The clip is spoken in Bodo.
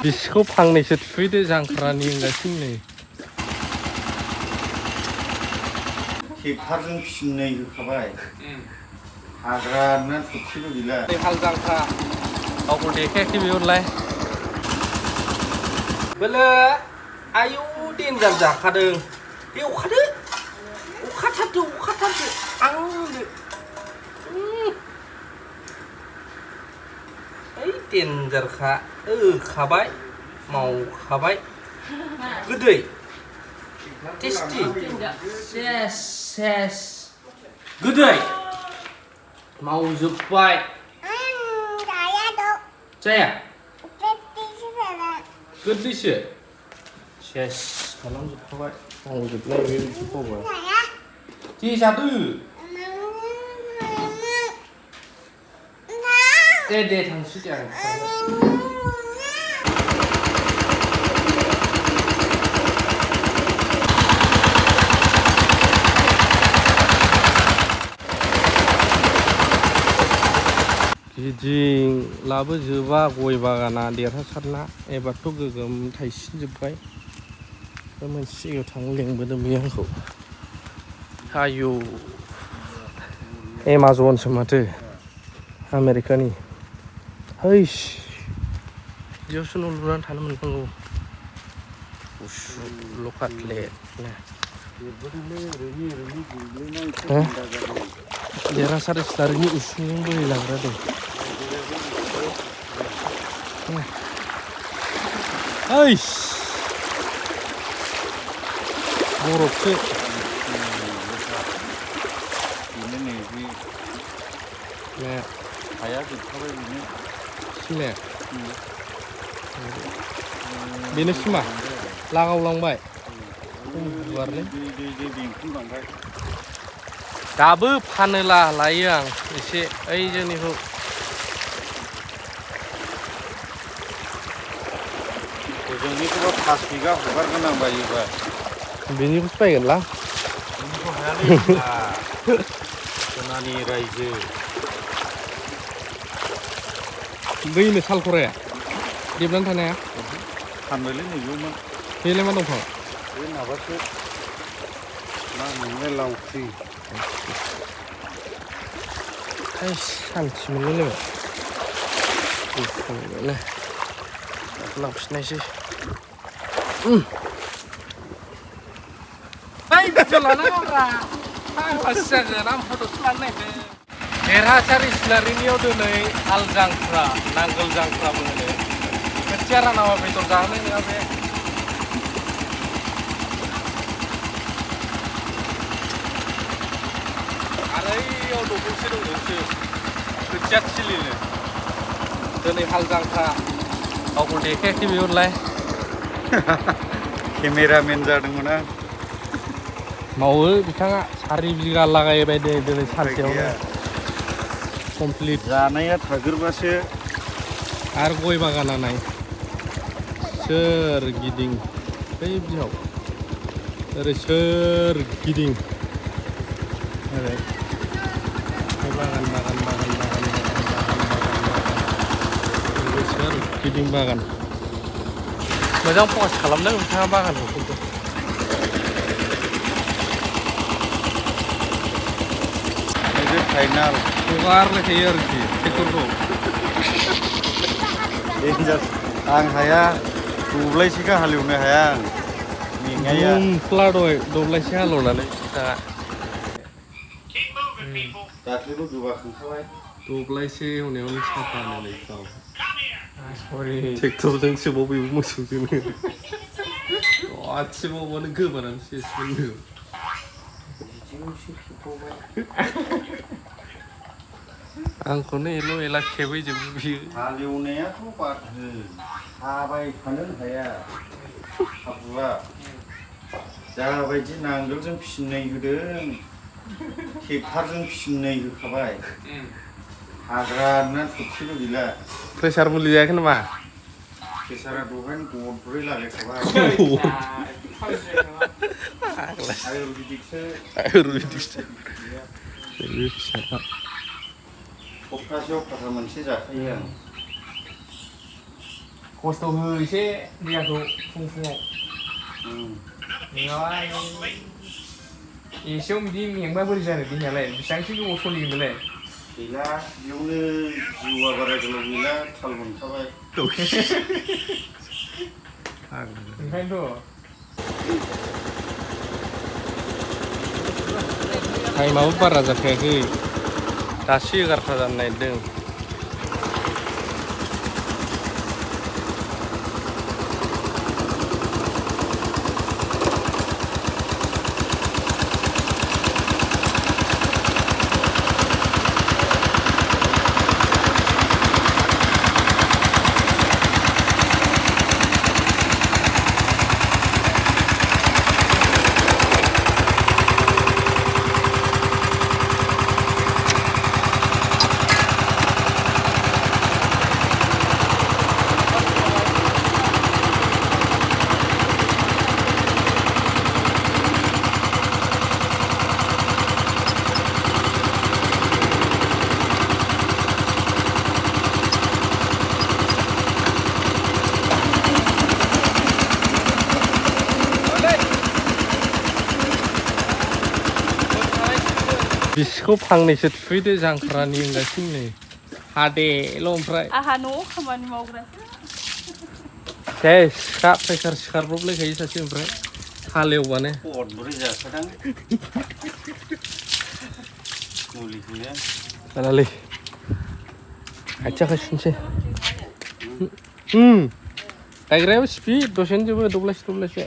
बिसिखौ फांनैसो थुफैदो जांख्रानि होनगासिनो नै ट्रेक्टरजों फिसिनाय होखाबाय हाग्राना थोबसेबो गैला हाल जांख्रा गावखौ देखायाखै बेयावलाय बोलो आयौ देन्जार जाखादों बे अखाथारदो आंनो ओइ देन्जारखा खाबाय मावखाबाय गोदै टेस्टि सेस गोदै मावजोब्बाय जाया गोदैसो सेस खालामजोबखाबाय मावजोबनाय बे बिदिखौबो दे जादो दे थांसै दे आं गिदिं लाबोजोबा गय बागाना देरहासारना एबारथ' गोगोम थाइसिनजोब्बाय मोनसे जायगायाव थांनो लेंबोदों बियो आंखौ आयौ एमाजनसो माथो आमेरिकानि हैस बिदियावसो न' लुनानै थानो मोननांगौ गुसु लकाटलेट देरहासार सिलारिनि उसुंजों बोहैलांग्रा दं हैस बरफसो हाया जोबखाबाय बेनो सिमाया बेनो सिमा लागावलांबाय दाबो फानोला लायो आं एसे ओइ जोंनिखौ जोंनिखौबा 5 बिगा हगारगोन आं बायोबा बेनिखौसो बायगोनलां बेनिखौ हायालै सनानि रायजो बैनो सालखराया देबनानै थानाया फानबायलै नैबेयावमोन बेलाय मा दंफां बे माबासो मा होनोमोनलाय लावख्रि सान्थि मोनलायलायबाय लांफिननायसै भिडिअ लानांगौब्रा फाग्लासो जागोन आं फट'सो लानो नागिरदों देरहासार इस्लारिनियाव दिनै हाल जांख्रा नांगोल जांख्राबो होनो खोथिया रानाबा बेदर जाहोनाय नङा बे आरो ओइयाव दंफांसे दंबावोसो खोथिया थिलिनो दिनै हाल जांख्रा गावखौ देखायाखै बेयावलाय केमेरामेन जादोंमोन आं मावो बिथाङा 4 बिगा लागायबाय दिनै सानसेयावनो कमप्लिट जानाया थागोरबासो आरो गय बागाना नाय सोरगिदिं बै बिहाव ओरै सोरगिदिं ओरै बागान सोरगिदिं बागान मोजां फकास खालामदों बिथाङा बागानखौ खिन्थु फाइनाल हगारबाय थायो आरोखि ट्रेक्टरखौ आं हाया दब्लायसेखौ हालेवनो हाया आं मेंनाया बुंफ्ला दब्लायसे हालेवनानै बिथाङा दाख्लैबो गोबाखांखाबाय दब्लायसे एवनायावनो साफा होननानै गाव सरि ट्रेक्टरजोंसो बेबो मोसौजोंनो गासिबावबानो गोबानानै सेसमोननो आंखौनो एल' एला खेबैजोबो बियो हालेवनायाथ' बाथो हाबाय थानो हाया हाब्रुआ जाबायदि नांगोलजों फिसिनाय होदों ट्रेक्टरजों फिसिनाय होखाबाय हाग्राना थोबसेबो गैला प्रेसार मुलि जायाखै नामा प्रेसारा दहायनो गदब्रै लागायखाबाय आयुर्वेदिकसो सप्तासेयाव फाथा मोनसे जाखायो आं खस्थ' हो एसे देहाखौ फुङाव नङाबा एसेयाव बिदि मेंबा बोरै जानो देहायालाय बेसेबांसो गोबाव सोलिगोनलाय गैला बेयावनो जिउआ बारा गोलाव गैला थाल मोनखाबाय ओंखायनोथ' टाइमाबो बारा जाखायाखै दासो 11ता जानो नागिरदों बिसिखौ फांनैसो थुफैदो जांख्रानि होनगासिनो नै हादेल' ओमफ्राय आहा न'आव खामानि मावग्रासो दे सिखा प्रेसार सिखारब्रबलायखायो सासे ओमफ्राय हालेवबानो खदब्रै जाखादां मुलिखौनो जालालै आथिं सुनोसै गायग्रायाबो स्पिड दसेनो जोबो दब्लायसे